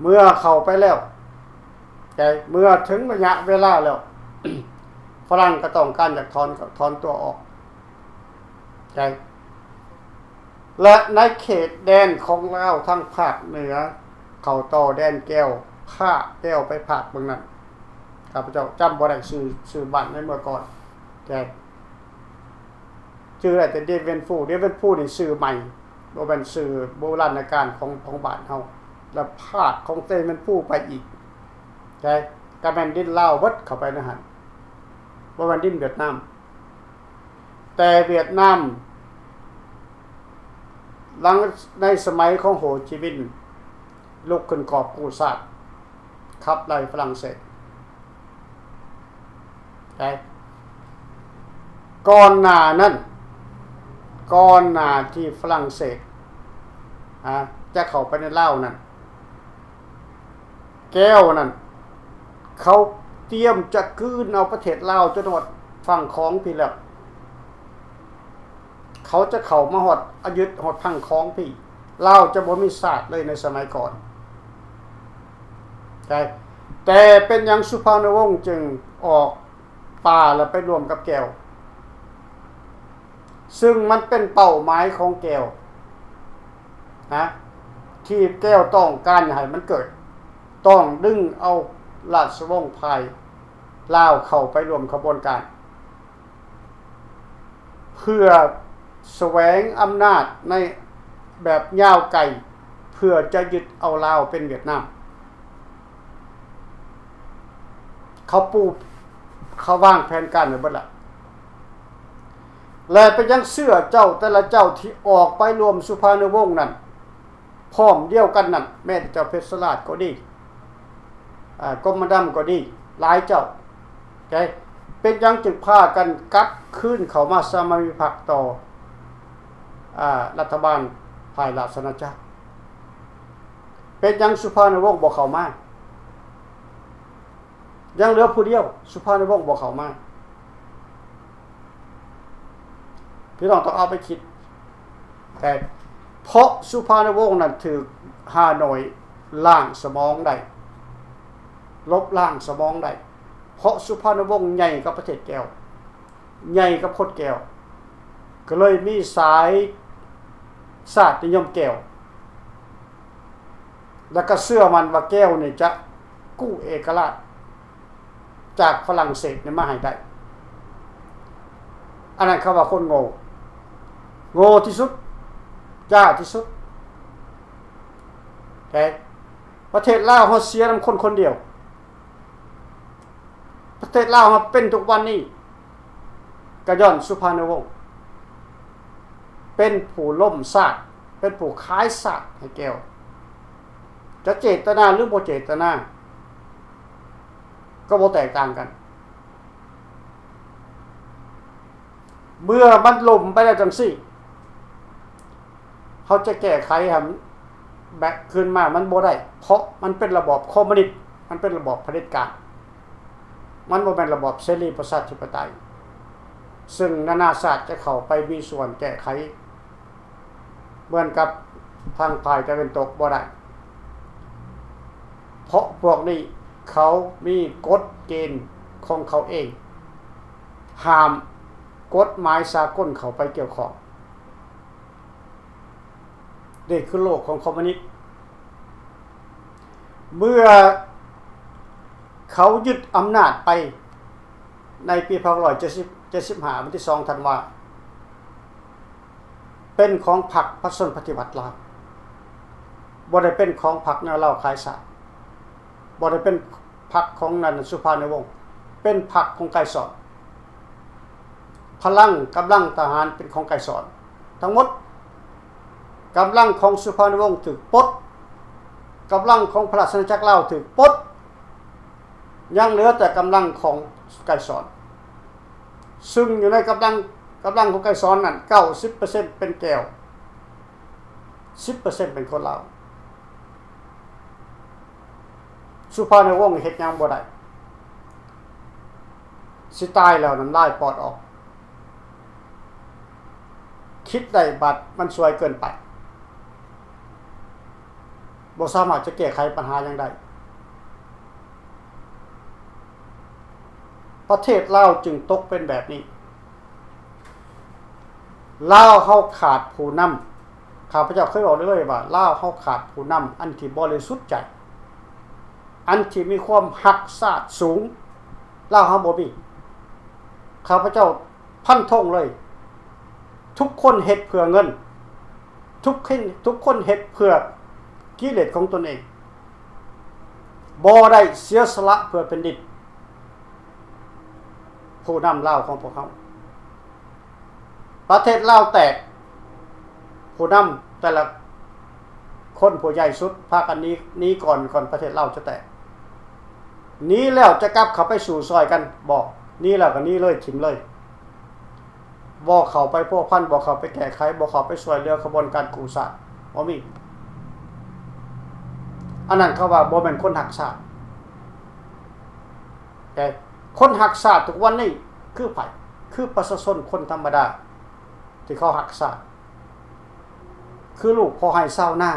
ເມື່ອເຂົ້າໄປແລ້ວ ແຕ່ເມື່ອເຖິງໄລຍະເວລາແລ້ວ ຝຣັ່ງກໍຕ້ອງການຢາກຖອນ ຖອນຕົວອອກ. ແຕ່ ແລະ ໃນເຂດແດນຂອງລາວທາງພາກເໜືອ ເຂົ້າຕໍ່ແດນແກ້ວ ພາກແກ້ວໄປພາກເບິ່ງນັ້ນ ຂ້າພະເຈົ້າຈຳບໍ່ໄດ້ຊື່ ຊື່ບ້ານໃນເມື່ອກ່ອນ ແຕ່ຈື່ໄດ້ແຕ່ເດເວັນຟູ. ເດເວັນຟູນີ້ຊື່ໃໝ່ ບໍ່ແມ່ນຊື່ໂບລານນະການຂອງ ຂອງບ້ານເຮົາ. ແລະ ພາກຂອງເດເວັນຟູໄປອີກ ແຕ່ກໍແມ່ນດິນລາວເບິດເຂົ້າໄປໃນຫັ້ນ ບໍ່ແມ່ນດິນຫວຽດນາມ. ແຕ່ຫວຽດນາມ ຫຼັງໃນສະໄໝຂອງໂຮຈິມິນ ລຸກຂຶ້ນກອບກູ້ຊາດ ຂັບໄລ່ຝຣັ່ງເສດ. ແຕ່ກ່ອນໜ້ານັ້ນ ກ່ອນໜ້າທີ່ຝຣັ່ງເສດ ອາ ຈະເຂົ້າໄປໃນລາວນັ້ນ ແກ້ວນັ້ນ ເຂົາຕຽມຈະກືນເອົາປະເທດລາວຈົນຮອດຝັ່ງຂອງພີ້ແລ້ວ. ເຂົາຈະເຂົ້າມາຮອດ ອາ ຍຶດຮອດຝັ່ງຂອງພີ້. ລາວຈະບໍ່ມີຊາດເລີຍໃນສະໄໝກ່ອນ. ແຕ່ ແຕ່ເປັນຫຍັງສຸພານຸວົງຈຶ່ງອອກປ່າແລ້ວໄປລວມກັບແກ້ວ? ຊຶ່ງມັນເປັນເປົ້າໝາຍຂອງແກ້ວນະ ທີ່ແກ້ວຕ້ອງການໃຫ້ມັນເກີດ, ຕ້ອງດຶງເອົາລາຊະວົງຝ່າຍລາວເຂົ້າໄປຮ່ວມຂະບວນການ ເພື່ອສະແຫວງອຳນາດໃນແບບຍາວໄກ ເພື່ອຈະຍຶດເອົາລາວເປັນຫວຽດນາມ. ເຂົາປູ ເຂົາວາງແຜນການໄວ້ເບິດລະ. ແລະ ເປັນຫຍັງເຊື້ອເຈົ້າແຕ່ລະເຈົ້າທີ່ອອກໄປຮ່ວມສຸພານຸວົງນັ້ນ ພ້ອມດຽວກັນນັ້ນ ແມ່ນເຈົ້າເພັດສະລາດກໍດີ ອາ ກົມມະດຳກໍດີ ຫຼາຍເຈົ້າ ເປັນຫຍັງຈຶ່ງພາກັນກັບຄືນເຂົ້າມາສະມາພິພັກຕໍ່ ອາ ລັດຖະບານຝ່າຍລາຊະອານາຈັກ? ເປັນຫຍັງສຸພານຸວົງບໍ່ເຂົ້າມາ? ຍັງເຫຼືອຜູ້ດຽວ ສຸພານຸວົງບໍ່ເຂົ້າມາ. ພີ່ນ້ອງຕ້ອງເອົາໄປຄິດ. ແຕ່ເພາະສຸພານຸວົງນັ້ນຖືກຮ່າໂນ້ຍລ້າງສະໝອງໄດ້, ລົບລ້າງສະໝອງໄດ້, ເພາະສຸພານຸວົງໃຫຍ່ກັບປະເທດແກ້ວ, ໃຫຍ່ກັບຄົນແກ້ວ, ກໍເລີຍມີສາຍຊາດນິຍົມແກ້ວ ແລ້ວກໍເຊື່ອໝັ້ນວ່າແກ້ວນີ້ຈະກູ້ເອກະລາດຈາກຝຣັ່ງເສດນີ້ມາໃຫ້ໄດ້. ອັນນັ້ນເຂົາວ່າຄົນໂງ່, ໂງ່ທີ່ສຸດ, ຈ້າທີ່ສຸດ. ແຕ່ປະເທດລາວເຮົາເສຍນຳຄົນຄົນດຽວ. ປະເທດລາວເຮົາເປັນທຸກວັນນີ້ ກໍຍ້ອນສຸພານຸວົງເປັນຜູ້ລົ້ມຊາດ, ເປັນຜູ້ຂາຍຊາດໃຫ້ແກ້ວ. ຈະເຈດຕະນາ ຫຼື ບໍ່ເຈດຕະນາ ກໍບໍ່ແຕກຕ່າງກັນ. ເມື່ອມັນລົ້ມໄປແລ້ວຈັ່ງຊີ້ ເຮົາຈະແກ້ໄຂໃຫ້ມັນແບບຄືນມາມັນບໍ່ໄດ້, ເພາະມັນເປັນລະບອບຄອມມູນິດ, ມັນເປັນລະບອບຜະເດັດການ, ມັນບໍ່ແມ່ນລະບອບເສລີປະຊາທິປະໄຕ ເຊິ່ງນານາຊາດຈະເຂົ້າໄປມີສ່ວນແກ້ໄຂ ເໝືອນກັບທາງຝ່າຍຕາເວັນຕົກບໍ່ໄດ້, ເພາະພວກນີ້ເຂົາມີກົດເກນຂອງເຂົາເອງ, ຫ້າມກົດໝາຍສາກົນເຂົ້າໄປກ່ຽວຂ້ອງ. ນີ້ຄືໂລກຂອງຄອມມູນິດ. ເມື່ອເຂົາຍຶດອຳນາດໄປໃນປີພັນເກົ້າຮ້ອຍເຈັດສິບ ເຈັດສິບຫ້າ ວັນທີສອງທັນວາ ເປັນຂອງພັກປະຊາຊົນປະຕິວັດລາວ, ບໍ່ໄດ້ເປັນຂອງພັກແນວລາວຂາຍຊາດ, ບໍ່ໄດ້ເປັນພັກຂອງນັ້ນ ສຸພານຸວົງ, ເປັນພັກຂອງໄກສອນ. ພະລັງກຳລັງທະຫານເປັນຂອງໄກສອນທັງໝົດ. ກຳລັງຂອງສຸພານຸວົງຖືກປົດ, ກຳລັງຂອງພະລາຊະອານາຈັກລາວຖືກປົດ, ຍັງເຫຼືອແຕ່ກຳລັງຂອງໄກສອນ, ຊຶ່ງຢູ່ໃນກຳລັງ, ກຳລັງຂອງໄກສອນນັ້ນ ເກົ້າສິບເປີເຊັນເປັນແກ້ວ, ສິບເປີເຊັນເປັນຄົນລາວ. ສຸພານຸວົງເຮັດຫຍັງບໍ່ໄດ້, ຊິຕາຍແລ້ວນ້ຳລາຍປອດອອກ. ຄິດໄດ້ບັດມັນຊ່ວຍເກີນໄປ, ບໍ່ສາມາດຈະແກ້ໄຂບັນຫາຫຍັງໄດ້. ປະເທດລາວຈຶ່ງຕົກເປັນແບບນີ້. ລາວເຮົາຂາດຜູ້ນຳ. ຂ້າພະເຈົ້າເຄີຍເວົ້າເລື້ອຍວ່າ ລາວເຮົາຂາດຜູ້ນຳອັນທີ່ບໍລິສຸດໃຈ, ອັນທີ່ມີຄວາມຮັກຊາດສູງ. ລາວເຮົາບໍ່ມີ. ຂ້າພະເຈົ້າ ຟັນທງເລີຍ, ທຸກຄົນເຮັດເພື່ອເງິນ, ທຸກຄົນ, ທຸກຄົນເຮັດເພື່ອກິເລດຂອງຕົນເອງ, ບໍ່ໄດ້ເສຍສະຫຼະເພື່ອແຜ່ນດິນ. ຜູ້ນຳລາວຂອງພວກເຮົາ, ປະເທດລາວແຕກ, ຜູ້ນຳແຕ່ລະຄົນ ຜູ້ໃຫຍ່ສຸດພາກັນໜີ, ໜີກ່ອນ, ກ່ອນປະເທດລາວຈະແຕກ. ໜີແລ້ວຈະກັບເຂົ້າໄປສູ້ຊ່ອຍກັນ? ບໍ່. ໜີແລ້ວກໍໜີເລີຍ, ຖິ້ມເລີຍ. ບໍ່ເຂົ້າໄປພົວພັນ, ບໍ່ເຂົ້າໄປແກ້ໄຂ, ບໍ່ເຂົ້າໄປຊ່ວຍເຫຼືອຂະບວນການກູ້ຊາດ, ບໍ່ມີ. ອັນນັ້ນເຂົາວ່າບໍ່ແມ່ນຄົນຮັກຊາດ. ແຕ່ຄົນຮັກຊາດທຸກວັນນີ້ຄືໃຜ? ຄືປະຊາຊົນຄົນທຳມະດາທີ່ເຂົາຮັກຊາດ, ຄືລູກພໍ່ໄຮ່ຊາວນາ,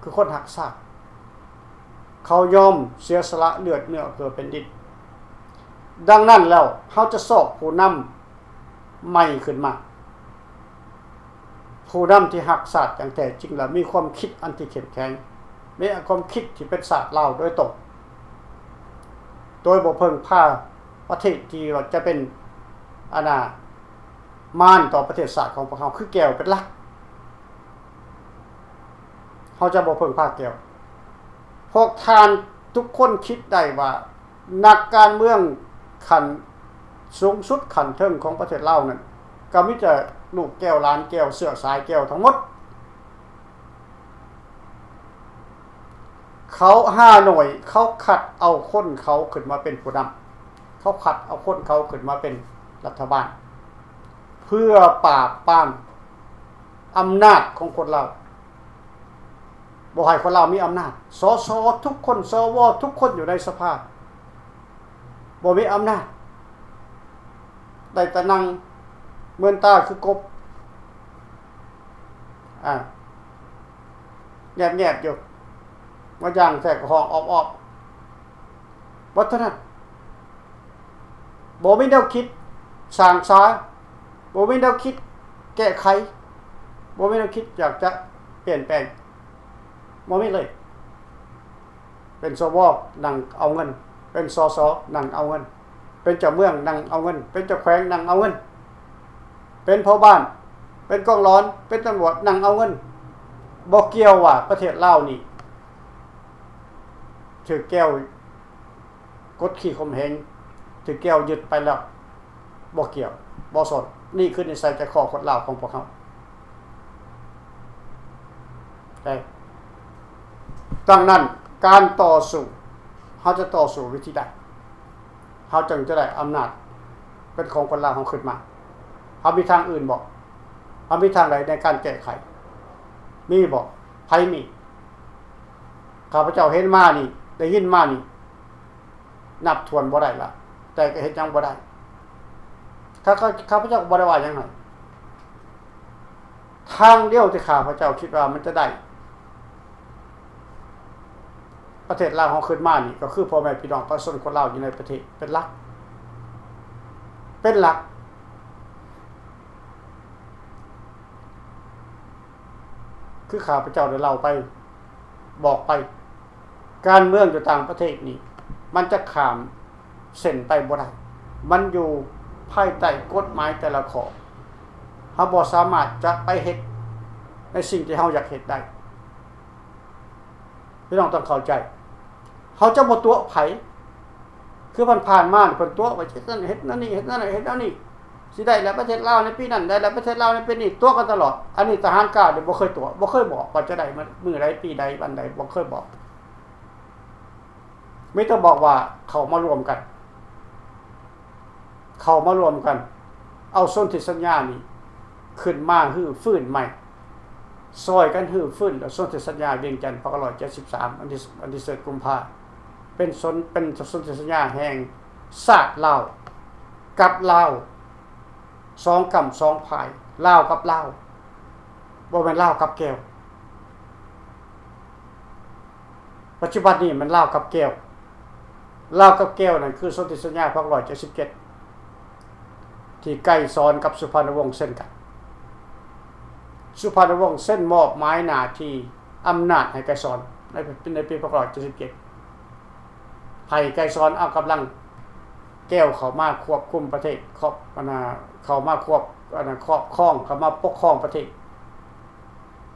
ຄືຄົນຮັກຊາດ. ເຂົາຍອມເສຍສະຫຼະເລືອດເນື້ອເພື່ອແຜ່ນດິນ. ດັ່ງນັ້ນແລ້ວ ເຮົາຈະຊອກຜູ້ນຳໃໝ່ຂຶ້ນມາ, ຜູ້ນຳທີ່ຮັກຊາດຢ່າງແທ້ຈິງ ແລະ ມີຄວາມຄິດອັນທີ່ເຂັ້ມແຂງ, ມີຄວາມຄິດທີ່ເປັນຊາດລາວໂດຍຕົງ, ໂດຍບໍ່ເພິ່ງພາປະເທດທີ່ວ່າຈະເປັນ ອັນນ່າ ມານຕໍ່ປະເທດຊາດຂອງພວກເຮົາ ຄືແກ້ວເປັນຫຼັກ. ເຮົາຈະບໍ່ເພິ່ງພາແກ້ວ. ພວກທ່ານທຸກຄົນຄິດໄດ້ວ່າ ນັກການເມືອງຂັ້ນສູງສຸດຂັ້ນເທິງຂອງປະເທດລາວນັ້ນ ກໍມີແຕ່ລູກແກ້ວຫຼານແກ້ວ ເຊື້ອສາຍແກ້ວທັງໝົດ. ເຂົາ ຮ່າໂນ້ຍ ເຂົາຄັດເອົາຄົນເຂົາຂຶ້ນມາເປັນຜູ້ນຳ, ເຂົາຄັດເອົາຄົນເຂົາຂຶ້ນມາເປັນລັດຖະບານ ເພື່ອປາບປາມອຳນາດຂອງຄົນລາວ, ບໍ່ໃຫ້ຄົນລາວມີອຳນາດ. ສສ ທຸກຄົນ, ສວ ທຸກຄົນຢູ່ໃນສະພາ ບໍ່ມີອຳນາດ, ໄດ້ແຕ່ນັ່ງເມີນຕາຄືກົບ. ອ່າ ແຍບໆຢູ່ ມາຢ່າງແທ້ກໍຮ້ອງອອບໆ ບໍ່ເທົ່ານັ້ນ ບໍ່ມີແນວຄິດສ້າງສາ ບໍ່ມີແນວຄິດແກ້ໄຂ ບໍ່ມີແນວຄິດຢາກຈະປ່ຽນແປງ ບໍ່ມີເລີຍ. ເປັນ ສວ ນັ່ງເອົາເງິນ, ເປັນ ສສ ນັ່ງເອົາເງິນ, ເປັນເຈົ້າເມືອງນັ່ງເອົາເງິນ, ເປັນເຈົ້າແຂວງນັ່ງເອົາເງິນ, ເປັນພໍ່ບ້ານ, ເປັນກອງຫຼອນ, ເປັນຕຳຫຼວດນັ່ງເອົາເງິນ. ບໍ່ກ່ຽວວ່າປະເທດລາວນີ້ຖືກແກວ ກົດຂີ່ຂົ່ມເຫງ ຖືກແກວຍຶດໄປແລ້ວ ບໍ່ກ່ຽວ ບໍ່ສົນ. ນີ້ຄືນິໄສໃຈຄໍຄົນລາວຂອງພວກເຮົາ. ແຕ່ ດັ່ງນັ້ນ ການຕໍ່ສູ້ ເຮົາຈະຕໍ່ສູ້ວິທີໃດ ເຮົາຈຶ່ງຈະໄດ້ອຳນາດເປັນຂອງຄົນລາວເຮົາຂຶ້ນມາ? ເຮົາມີທາງອື່ນບໍ່? ເຮົາມີທາງໃດໃນການແກ້ໄຂ? ມີບໍ່? ໃຜມີ? ຂ້າພະເຈົ້າເຫັນມານີ້ ໄດ້ຍິນມານີ້ ນັບຖ້ວນບໍ່ໄດ້ລະ ແຕ່ກໍເຮັດຫຍັງບໍ່ໄດ້. ຂ້າ ຂ້າ ຂ້າພະເຈົ້າກໍບໍ່ໄດ້ວ່າຫຍັງໃຫ້. ທາງດຽວທີ່ຂ້າພະເຈົ້າຄິດວ່າມັນຈະໄດ້ປະເທດລາວເຮົາຂຶ້ນມານີ້ ກໍຄືພໍ່ແມ່ພີ່ນ້ອງປະຊາຊົນຄົນລາວຢູ່ໃນປະເທດເປັນຫຼັກ ເປັນຫຼັກ. ຄືຂ້າພະເຈົ້າໄດ້ເລົ່າໄປ ບອກໄປ ການເມືອງຢູ່ຕ່າງປະເທດນີ້ ມັນຈະຂ້າມເສັ້ນໄປບໍ່ໄດ້. ມັນຢູ່ພາຍໃຕ້ກົດໝາຍແຕ່ລະຂໍ້. ເຮົາບໍ່ສາມາດຈະໄປເຮັດໃນສິ່ງທີ່ເຮົາຢາກເຮັດໄດ້. ພີ່ນ້ອງຕ້ອງເຂົ້າໃຈ. ເຮົາຈະບໍ່ຕົວະໃຜ. ຄືຜ່ານໆມານີ້ ເພິ່ນຕົວະວ່າເຮັດນັ້ນ ເຮັດແນວນີ້ ເຮັດນັ້ນ ເຮັດແນວນີ້ ຊິໄດ້ແລ້ວປະເທດລາວໃນປີນັ້ນ ໄດ້ແລ້ວປະເທດລາວໃນປີນີ້ ຕົວະກັນຕະຫຼອດ. ອັນນີ້ທະຫານການນີ້ບໍ່ເຄີຍຕົວະ ບໍ່ເຄີຍບອກວ່າຈະໄດ້ມື້ໃດ ປີໃດ ວັນໃດ ບໍ່ເຄີຍບອກ. ມີແຕ່ບອກວ່າເຂົ້າມາລວມກັນ ເຂົ້າມາລວມກັນ ເອົາສົນທິສັນຍານີ້ຂຶ້ນມາຮື້ຟື້ນໃໝ່ ຊ່ອຍກັນຮື້ຟື້ນ ແລະ ສົນທິສັນຍາວຽງຈັນ ພັນເກົ້າຮ້ອຍເຈັດສິບສາມ ວັນທີ ວັນທີສິບເອັດ ກຸມພາ ເປັນສົນ ເປັນສົນທິສັນຍາແຫ່ງຊາດລາວກັບລາວ ສອງກ້ຳສອງພາຍ ລາວກັບລາວ ບໍ່ແມ່ນລາວກັບແກວ. ປັດຈຸບັນນີ້ແມ່ນລາວກັບແກວ. ລາວກັບແກວນັ້ນຄືສົນທິສັນຍາພັນເກົ້າຮ້ອຍເຈັດສິບເຈັດ ທີ່ໄກສອນກັບສຸພານຸວົງເຊັນກັນ. ສຸພານຸວົງເຊັນມອບໝາຍໜ້າທີ່ອຳນາດໃຫ້ໄກສອນໃນ ໃນປີພັນເກົ້າຮ້ອຍເຈັດສິບເຈັດ ໃຫ້ໄກສອນເອົາກຳລັງແກວເຂົ້າມາຄວບຄຸມປະເທດ ຄອບ ອັນນ່າ ເຂົ້າມາຄວບ ອັນນ່າ ຄອບຄອງ ເຂົ້າມາປົກຄອງປະເທດ.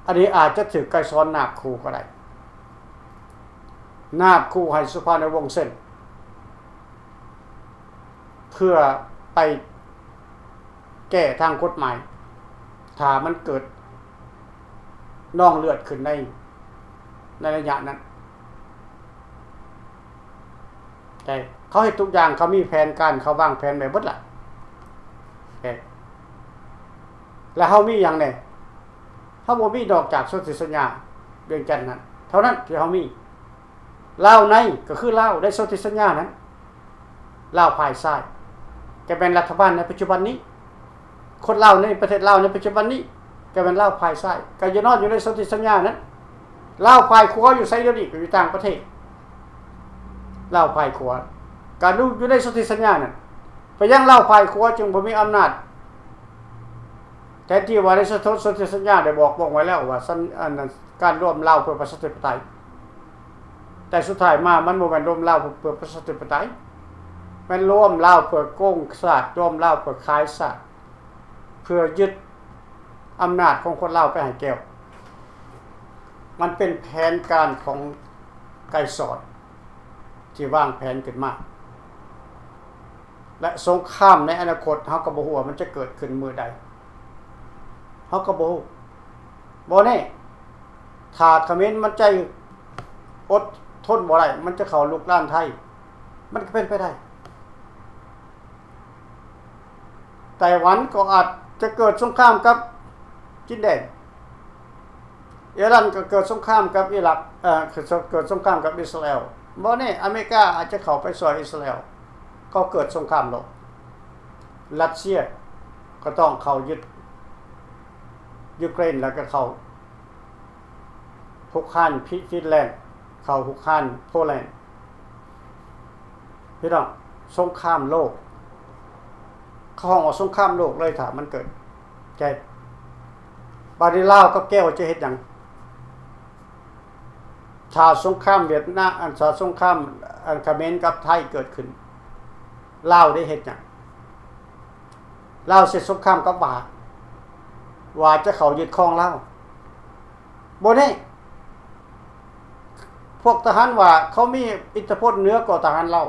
ອັນນີ້ອາດຈະຖືກໄກສອນນາບຂູ່ກໍໄດ້ ນາບຂູ່ໃຫ້ສຸພານຸວົງເຊັນ ເພື່ອໄປແກ້ທາງກົດໝາຍ ຖ້າມັນເກີດນອງເລືອດຂຶ້ນໃນ ໃນໄລຍະນັ້ນ. ແຕ່ເຂົາເຮັດທຸກຢ່າງ ເຂົາມີແຜນການ ເຂົາວາງແຜນໄວ້ເບິດລະ. ແຕ່ ແລ້ວເຮົາມີຫຍັງແດ່? ເຮົາບໍ່ມີນອກຈາກສົນທິສັນຍາວຽງຈັນນັ້ນເທົ່ານັ້ນທີ່ເຮົາມີ. ລາວໃນກໍຄືລາວໃນສົນທິສັນຍານັ້ນ ລາວພາຍຊ້າຍກໍແມ່ນລັດຖະບານໃນປັດຈຸບັນນີ້. ຄົນລາວໃນປະເທດລາວໃນປັດຈຸບັນນີ້ ກໍແມ່ນລາວພາຍຊ້າຍ ກໍຢູ່ນອນຢູ່ໃນສົນທິສັນຍານັ້ນ. ລາວພາຍຂວາຢູ່ໃສດຽວນີ້? ກໍຢູ່ຕ່າງປະເທດ. ລາວພາຍຂວາກໍຢູ່ ຢູ່ໃນສົນທິສັນຍານັ້ນ. ເປັນຫຍັງລາວພາຍຂວາຈຶ່ງບໍ່ມີອຳນາດ? ແທນທີ່ວ່າໃນສົນທິສັນຍາໄດ້ບອກບົ່ງໄວ້ແລ້ວວ່າ ສັນ ອັນນັ້ນ ການລວມລາວເພື່ອປະຊາທິປະໄຕ, ແຕ່ສຸດທ້າຍມາມັນບໍ່ແມ່ນລວມລາວເພື່ອປະຊາທິປະໄຕ, ແມ່ນລວມລາວເພື່ອໂກງຊາດ, ລວມລາວເພື່ອຂາຍຊາດ, ເພື່ອຍຶດອຳນາດຂອງຄົນລາວໄປໃຫ້ແກວ. ມັນເປັນແຜນການຂອງໄກສອນທີ່ວາງແຜນຂຶ້ນມາ. ແລະ ສົງຄາມໃນອະນາຄົດ ເຮົາກໍບໍ່ຮູ້ວ່າມັນຈະເກີດຂຶ້ນມື້ໃດ, ເຮົາກໍບໍ່ຮູ້ ບໍ່ແນ່. ຖ້າຂະເໝນມັນໃຈອົດທົນບໍ່ໄດ້ ມັນຈະເຂົ້າລຸກລານໄທ, ມັນກໍເປັນໄປໄດ້. ໄຕ້ຫວັນກໍອາດຈະເກີດສົງຄາມກັບຈີນແດງ. ອີຣານກໍເກີດສົງຄາມກັບອີຣັກ, ເອີ ເກີດສົງຄາມກັບອິດສະຣາແອລ. ບໍ່ແນ່ ອາເມລິກາອາດຈະເຂົ້າໄປຊ່ອຍອິດສະຣາແອລ, ກໍເກີດສົງຄາມໂລກ. ຣັດເຊຍກໍຕ້ອງເຂົ້າຍຶດຢູເຄຣນ ແລ້ວກໍເຂົ້າ ຮຸກຮານຟິນແລນ ເຂົ້າຮຸກຮານໂປແລນ. ພີ່ນ້ອງ, ສົງຄາມໂລກ, ເຂົາຮ້ອງວ່າສົງຄາມໂລກເລີຍ ຖ້າມັນເກີດ. ໃຈ ບາດນີ້ລາວກັບແກວຈະເຮັດຫຍັງ? ຖ້າສົງຄາມຫວຽດນາມ, ອັນ ຖ້າສົງຄາມ ອັນ ຂະເໝນກັບໄທເກີດຂຶ້ນ, ລາວໄດ້ເຮັດຫຍັງ? ລາວເຮັດສົງຄາມກັບຫວ້າ, ຫວ້າຈະເຂົ້າຍຶດຄອງລາວ. ບໍ່ແນ່, ພວກທະຫານຫວ້າເຂົາມີອິດທິພົນເໜືອກວ່າທະຫານລາວ.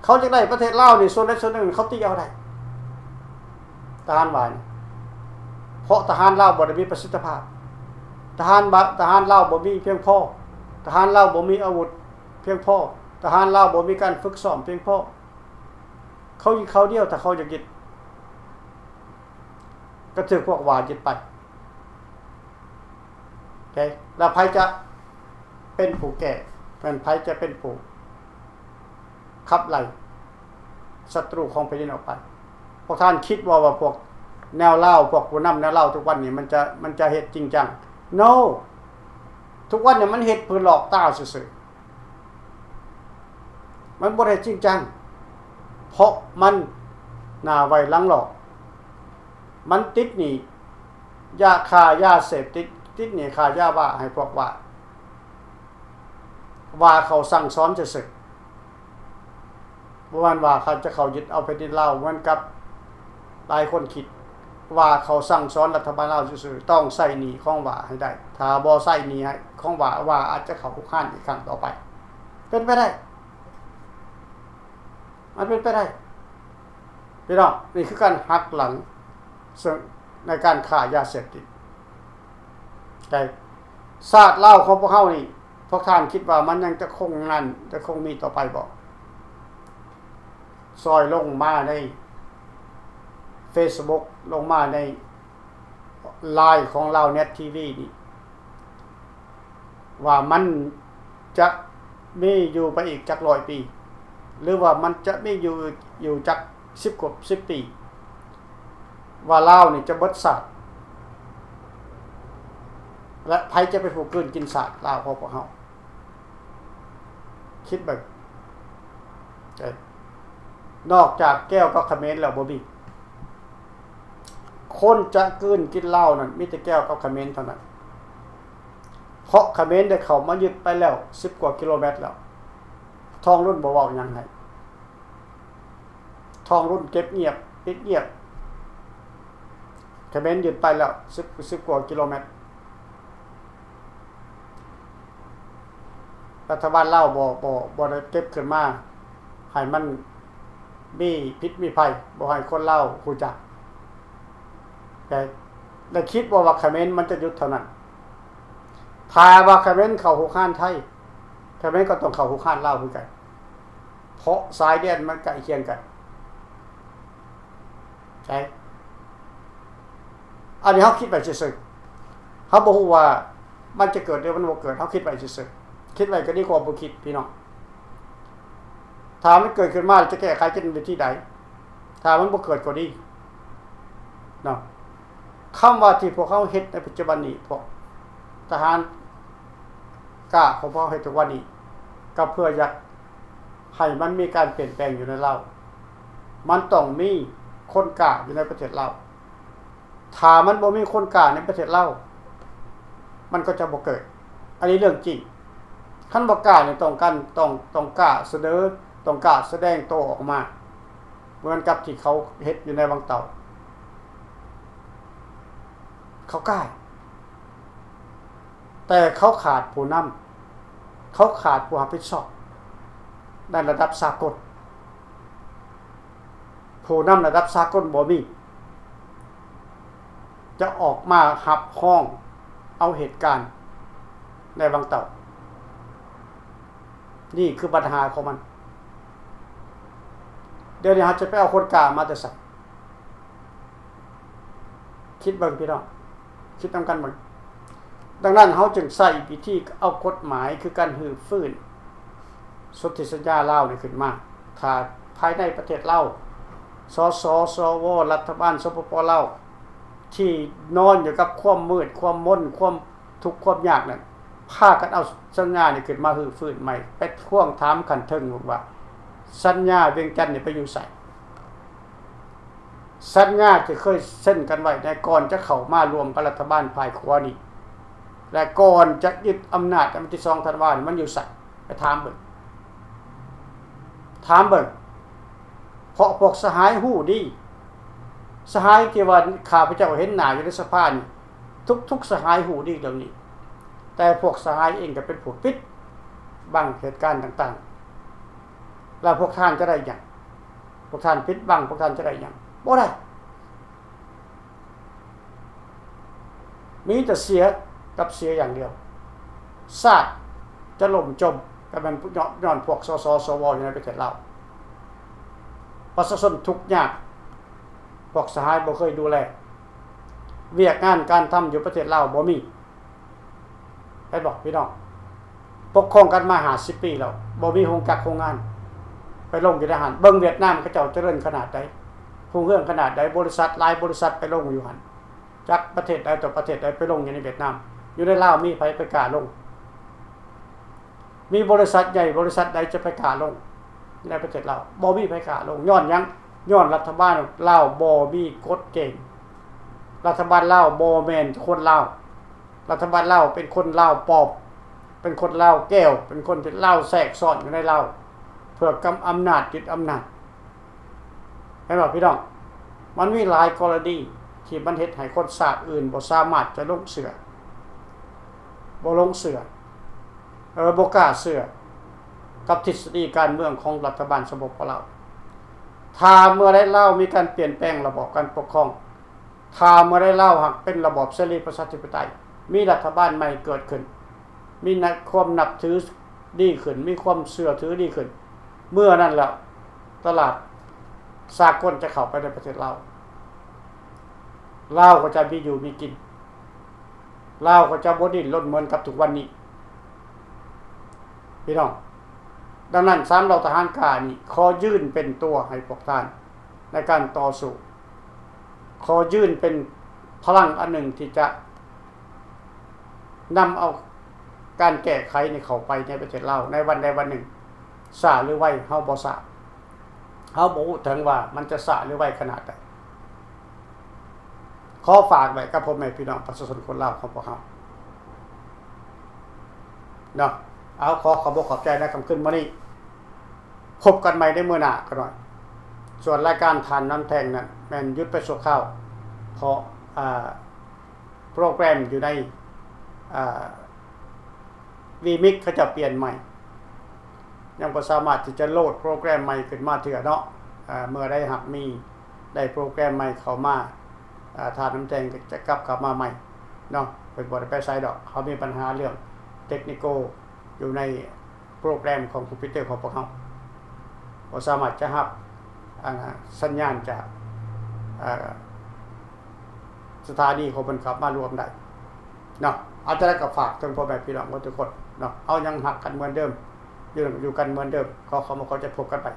ເຂົາຢາກໄດ້ປະເທດລາວນີ້ສ່ວນໃດສ່ວນໜຶ່ງ ເຂົາຕີເອົາໄດ້, ທະຫານຫວ້ານີ້. ເພາະທະຫານລາວບໍ່ໄດ້ມີປະສິດທິພາບ, ທະຫານບະ, ທະຫານລາວບໍ່ມີພຽງພໍ, ທະຫານລາວບໍ່ມີອາວຸດພຽງພໍ, ທະຫານລາວບໍ່ມີການຝຶກຊ້ອມພຽງພໍ. ເຂົາຢູ່ຄາວດຽວ ຖ້າເຂົາຢາກຍຶດ ກໍຖືກພວກຫວ້າຍຶດໄປ. ໂອເຄ ແລ້ວໃຜຈະເປັນຜູ້ແກ້? ແມ່ນໃຜຈະເປັນຜູ້ຂັບໄລ່ສັດຕູຂອງແຜ່ນດິນອອກໄປ? ພວກທ່ານຄິດບໍ່ວ່າພວກແນວລາວ, ພວກຜູ້ນຳແນວລາວທຸກວັນນີ້ ມັນຈະ, ມັນຈະເຮັດຈິງຈັງ? No. ທຸກວັນນີ້ມັນເຮັດເພື່ອຫຼອກຕາຊື່ໆ. ມັນບໍ່ໄດ້ຈິງຈັງ ເພາະມັນໜ້າໄຫວ້ຫຼັງຫຼອກ. ມັນຕິດໜີ້ຢາ, ຄ່າຢາເສບຕິດ, ຕິດໜີ້ຄ່າຢາບ້າໃຫ້ພວກຫວ້າ, ຫວ້າເຂົາສັ່ງສອນຊື່ໆ. ບໍ່ແມ່ນວ່າເຂົາຈະເຂົ້າຍຶດເອົາແຜ່ນດິນລາວ ເໝືອນກັບຫຼາຍຄົນຄິດ. ຫວ້າເຂົາສັ່ງສອນລັດຖະບານລາວຊື່ໆ, ຕ້ອງໃຊ້ໜີ້ຂອງຫວ້າໃຫ້ໄດ້. ຖ້າບໍ່ໃຊ້ໜີ້ໃຫ້ຂອງຫວ້າ, ຫວ້າອາດຈະເຂົ້າຄຸກຄານອີກຄັ້ງຕໍ່ໄປ. ເປັນໄປໄດ້, ມັນເປັນໄປໄດ້. ພີ່ນ້ອງ, ນີ້ຄືການຫັກຫຼັງ ເຊິ່ງໃນການຄ້າຢາເສບຕິດ. ແຕ່ຊາດລາວຂອງພວກເຮົານີ້, ພວກທ່ານຄິດວ່າມັນຍັງຈະຄົງນັ້ນ, ຈະຄົງມີຕໍ່ໄປບໍ່? ຊ່ອຍລົງມາໃນເຟສບຸກ, ລົງມາໃນ Line ຂອງ Loudnet TV ນີ້ ວ່າມັນຈະມີຢູ່ໄປອີກຈັກຮ້ອຍປີ ຫຼືວ່າມັນຈະມີຢູ່, ຢູ່ຈັກສິບກວ່າສິບປີ ວ່າລາວນີ້ຈະເບິດຊາດ ແລະ ໃຜຈະເປັນຜູ້ກືນກິນຊາດລາວຂອງພວກເຮົາ? ຄິດເບິ່ງ, ນອກຈາກແກວກັບຂະເໝນແລ້ວບໍ່ມີ. ຄົນຈະກືນກິນລາວນັ້ນ ມີແຕ່ແກວກັບຂະເໝນເທົ່ານັ້ນ, ເພາະຂະເໝນໄດ້ເຂົ້າມາຍຶດໄປແລ້ວສິບກວ່າກິໂລແມັດແລ້ວ. ທອງລຸນບໍ່ເວົ້າຫຍັງໃຫ້, ທອງລຸນເກັບງຽບ, ປິດງຽບ. ຂະເໝນຍຶດໄປແລ້ວສິບ, ສິບກວ່າກິໂລແມັດ. ລັດຖະບານລາວບໍ່, ບໍ່, ບໍ່ໄດ້ເກັບຂຶ້ນມາໃຫ້ມັນມີພິດມີໄພ, ບໍ່ໃຫ້ຄົນລາວຮູ້ຈັກ. ແຕ່, ແລະ ຄິດບໍ່ວ່າຂະເໝນມັນຈະຢຸດເທົ່ານັ້ນ? ຖ້າວ່າຂະເໝນເຂົ້າຮຸກຮານໄທ, ຂະເໝນກໍຕ້ອງເຂົ້າຮຸກຮານລາວຄືກັນ, ເພາະຊາຍແດນມັນໃກ້ຄຽງກັນ. ໃຊ່? ອັນນີ້ເຮົາຄິດໄວ້ຊື່ໆ, ເຮົາບໍ່ຮູ້ວ່າມັນຈະເກີດ ຫຼືມັນບໍ່ເກີດ, ເຮົາຄິດໄວ້ຊື່ໆ. ຄິດໄວ້ກໍດີກວ່າບໍ່ຄິດ, ພີ່ນ້ອງ. ຖ້າມັນເກີດຂຶ້ນມາ ຈະແກ້ໄຂກັນວິທີໃດ? ຖ້າມັນບໍ່ເກີດກໍດີເນາະ. ຄຳວ່າທີ່ພວກເຮົາເຮັດໃນປັດຈຸບັນນີ້, ພວກທະຫານກ້າຂອງພວກເຮົາເຮັດທຸກວັນນີ້, ກໍເພື່ອຢາກໃຫ້ມັນມີການປ່ຽນແປງຢູ່ໃນລາວ. ມັນຕ້ອງມີຄົນກ້າຢູ່ໃນປະເທດລາວ. ຖ້າມັນບໍ່ມີຄົນກ້າໃນປະເທດລາວ, ມັນກໍຈະບໍ່ເກີດ. ອັນນີ້ເລື່ອງຈິງ. ຄັນບໍ່ກ້ານີ້ ຕ້ອງການ, ຕ້ອງ, ຕ້ອງກ້າສະເໜີ, ຕ້ອງກ້າສະແດງໂຕອອກມາ, ເໝືອນກັບທີ່ເຂົາເຮັດຢູ່ໃນວັງເຕົ່າ. ເຂົາກ້າ, ແຕ່ເຂົາຂາດຜູ້ນຳ, ເຂົາຂາດຜູ້ຮັບຜິດຊອບໃນລະດັບສາກົນ. ຜູ້ນຳລະດັບສາກົນບໍ່ມີ ຈະອອກມາຮັບຮອງເອົາເຫດການໃນວັງເຕົ່າ. ນີ້ຄືບັນຫາຂອງມັນ. ດຽວນີ້ເຮົາຈະໄປເອົາຄົນກ້າມາແຕ່ໃສ? ຄິດເບິ່ງພີ່ນ້ອງ, ຄິດນຳກັນເບິ່ງ. ດັ່ງນັ້ນເຮົາຈຶ່ງໃຊ້ວິທີເອົາກົດໝາຍ ຄືການຮື້ຟື້ນສົນທິສັນຍາລາວນີ້ຂຶ້ນມາ. ຖ້າພາຍໃນປະເທດລາວ, ສສ, ສວ, ລັດຖະບານ ສປປ ລາວ ທີ່ນອນຢູ່ກັບຄວາມມືດ, ຄວາມມົນ, ຄວາມ ທຸກຄວາມຍາກນັ້ນ ພາກັນເອົາສັນຍານີ້ຂຶ້ນມາຮື້ຟື້ນໃໝ່ ໄປທວງຖາມຂັ້ນເທິງວ່າ ສັນຍາວຽງຈັນນີ້ໄປຢູ່ໃສ? ສັນຍາທີ່ເຄີຍເຊັນກັນໄວ້ໃນ ກ່ອນຈະເຂົ້າມາຮ່ວມກັບລັດຖະບານຝ່າຍຂວານີ້ ແລະ ກ່ອນຈະຍຶດອຳນາດໃນວັນທີສອງທັນວານີ້ ມັນຢູ່ໃສ? ໄປຖາມເບິ່ງ ຖາມເບິ່ງ ເພາະພວກສະຫາຍຮູ້ດີ ສະຫາຍທີ່ວ່າຂ້າພະເຈົ້າເຫັນໜ້າຢູ່ໃນສະພານີ້ ທຸກໆສະຫາຍຮູ້ດີເລື່ອງນີ້ ແຕ່ພວກສະຫາຍເອງກໍເປັນຜູ້ປິດບັງເຫດການຕ່າງໆ ແລ້ວພວກທ່ານຈະໄດ້ຫຍັງ? ພວກທ່ານປິດບັງ ພວກທ່ານຈະໄດ້ຫຍັງ? ບໍ່ໄດ້ ມີແຕ່ເສຍກັບເສຍຢ່າງດຽວ. ຊາດຈະລົ້ມຈົມ ກໍແມ່ນຍ້ອນ ຍ້ອນພວກ ສສ ສວ ຢູ່ໃນປະເທດລາວ. ປະຊາຊົນທຸກຍາກ ພວກສະຫາຍບໍ່ເຄີຍດູແລ ວຽກງານການທຳຢູ່ປະເທດລາວບໍ່ມີ. ເຫັນບໍ່ພີ່ນ້ອງ? ປົກຄອງກັນມາຫ້າສິບປີແລ້ວ ບໍ່ມີໂຮງຈັກໂຮງງານໄປລົງຢູ່ໃນຫັ້ນ. ເບິ່ງຫວຽດນາມ ເຂົາເຈົ້າຈະເລີນຂະໜາດໃດ ຮຸ່ງເຮືອງຂະໜາດໃດ, ບໍລິສັດຫຼາຍບໍລິສັດໄປລົງຢູ່ຫັ້ນ. ຈັກປະເທດໃດຕໍ່ປະເທດໃດໄປລົງຢູ່ໃນຫວຽດນາມ. ຢູ່ໃນລາວມີໃຜໄປກ້າລົງ? ມີບໍລິສັດໃຫຍ່ບໍລິສັດໃດຈະໄປກ້າລົງໃນປະເທດລາວ? ບໍ່ມີໃຜກ້າລົງ. ຍ້ອນຫຍັງ? ຍ້ອນລັດຖະບານລາວບໍ່ມີກົດເກນ. ລັດຖະບານລາວບໍ່ແມ່ນຄົນລາວ. ລັດຖະບານລາວເປັນຄົນລາວປອມ, ເປັນຄົນລາວແກວ, ເປັນຄົນທີ່ລາວແຊກຊ້ອນຢູ່ໃນລາວ ເພື່ອກຳອຳນາດ, ຍຶດອຳນາດ. ເຫັນບໍ່ພີ່ນ້ອງ? ມັນມີຫຼາຍກໍລະນີທີ່ມັນເຮັດໃຫ້ຄົນຊາດອື່ນບໍ່ສາມາດຈະຫຼົງເຊື່ອ, ບໍ່ຫຼົງເຊື່ອ, ເອີ ບໍ່ກ້າເຊື່ອກັບທິດສະດີການເມືອງຂອງລັດຖະບານ ສປປ ລາວ. ຖ້າເມື່ອໃດລາວມີການປ່ຽນແປງລະບອບການປົກຄອງ, ຖ້າເມື່ອໃດລາວຫາກເປັນລະບອບເສລີປະຊາທິປະໄຕ, ມີລັດຖະບານໃໝ່ເກີດຂຶ້ນ, ມີນະ ຄວາມນັບຖືດີຂຶ້ນ, ມີຄວາມເຊື່ອຖືດີຂຶ້ນ, ເມື່ອນັ້ນແລ້ວຕະຫຼາດສາກົນຈະເຂົ້າໄປໃນປະເທດລາວ, ລາວກໍຈະມີຢູ່ມີກິນ, ລາວກໍຈະບໍ່ດີ້ນລົນເໝືອນກັບທຸກວັນນີ້ ພີ່ນ້ອງ. ດັ່ງນັ້ນ ສາມເຫຼົ່າທະຫານກ້ານີ້ ຂໍຢືນເປັນຕົວໃຫ້ພວກທ່ານໃນການຕໍ່ສູ້, ຂໍຢືນເປັນພະລັງອັນໜຶ່ງທີ່ຈະ ນຳເອົາການແກ້ໄຂນີ້ເຂົ້າໄປໃນປະເທດລາວໃນວັນໃດວັນໜຶ່ງ. ຊ້າຫຼືໄວ ເຮົາບໍ່ຊາບ, ເຮົາບໍ່ຮູ້ເຖິງວ່າມັນຈະຊ້າຫຼືໄວຂະໜາດໃດ. ຂໍຝາກໄວ້ກັບພໍ່ແມ່ພີ່ນ້ອງປະຊາຊົນຄົນລາວຂອງພວກເຮົາເນາະ. ເອົາ ຂໍຂອບອົກຂອບໃຈໃນຄ່ຳຄືນມື້ນີ້. ພົບກັນໃໝ່ໃນມື້ໜ້າກໍໜ້ອຍ. ສ່ວນລາຍການທ່ານນ້ຳແທ່ງນັ້ນ ແມ່ນຢຸດໄປຊົ່ວຄາວ ເພາະ ອ່າ ໂປຣແກຣມຢູ່ໃນ ອ່າ vMix ເຂົາເຈົ້າປ່ຽນໃໝ່, ຍັງບໍ່ສາມາດທີ່ຈະໂຫຼດໂປຣແກຣມໃໝ່ຂຶ້ນມາເທື່ອເນາະ. ເມື່ອໃດຫາກມີ ໄດ້ໂປຣແກຣມໃໝ່ເຂົ້າມາ, ທ່ານນ້ຳແທ່ງກໍຈະກັບເຂົ້າມາໃໝ່ເນາະ. ເພິ່ນບໍ່ໄດ້ໄປໃສດອກ, ເຮົາມີບັນຫາເລື່ອງ technical ຢູ່ໃນ ໂປຣແກຣມຂອງຄອມພິວເຕີຂອງພວກເຮົາ ບໍ່ສາມາດຈະຮັບ ອັນ ສັນຍານຈາກ ເອີ ສະຖານີຂອງເພິ່ນກັບມາລວມໄດ້ເນາະ. ເອົາ ຈັ່ງໃດກໍຝາກເຖິງພໍ່ແມ່ພີ່ນ້ອງເບິດທຸກຄົນເນາະ. ເຮົາຍັງຮັກກັນເໝືອນເດີມ, ຢູ່ ຢູ່ກັນເໝືອນເດີມ. ຂໍຂອບໃຈ, ພົບກັນໃໝ່.